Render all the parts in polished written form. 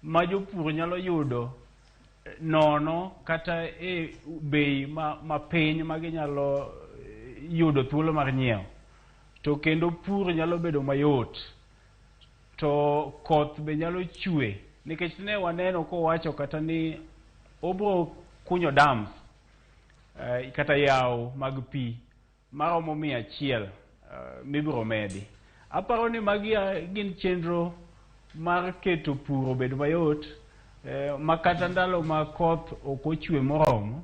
ma jopur nyalo yudo nono kata e bei ma piny ma ginyalo yudo thuolo mar nyiewo. To kendo pur nyalo bedo mayot. To koth be nyalo chwe nikech ne waneno kowacho kata ni obro kunyo dams kata yawo mag pi maromo 100 mibiro medi. Aparo ni magi gin chenro mar keto pur obed mayot ma kata ndalo ma koth ok ochwe moromo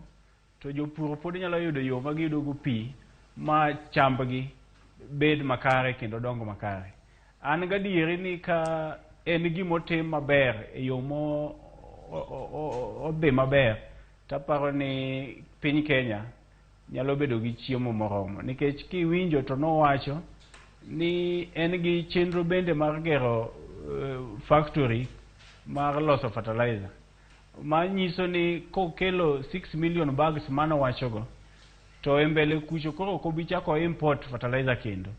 to jopur pod nyalo yudo yo ma giyudo go pi ma chambgi bed makare kendo dongo makare. An gadieri ni ka en gimotim maber e yo mo odhi maber taparo ni piny Kenya nyalo bedo gi chiemo moromo nikech kiwinjo to nowacho ni en gi chenro bende mar gero factory mar loso fertilizer ma nyiso ni kokelo 6 million bags manowachogo to e mbele kucho koro ok obi chako import fertilizer kendo.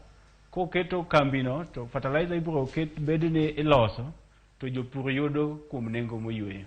Koketo kambino to fertilizer ibiro ket bed ni iloso to jopur yudo kuom nengo moyweyo.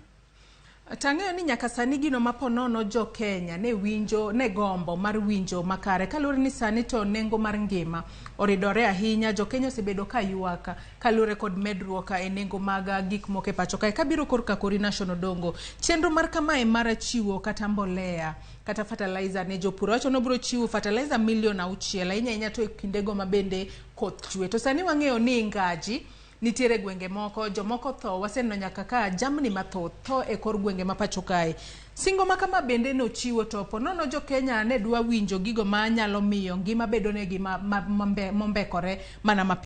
Tang'eyo ni nyaka sani gino ma ponono jo Kenya ne winjo ne gombo mar winjo makare kaluwore ni sani to nengo mar ngima oridore ahinya. Jo Kenya osebedo ka ywak kaluwore kod medruok e nengo mag gik moko e pacho kae. Kabiro korka kori Nation Odongo, chenro mar kamae mar chiwo kata mbolea kata fertilizer ne jopur wacho ni obiro chiwo fertilizer milion 6 ahinya ahinya to e kindego ma bende koth chwe. To sani wang'eyo ni ngaji nitiere gwenge moko, jomoko tho, waseneno nyaka ka jamni mathoth tho e kor gwenge ma pacho kae. Singo ma kama bende nochiwo to po nono jo Kenya ne dwa winjo gigo ma nyalo miyo ngima bedonegi mombekore mana mapiyo.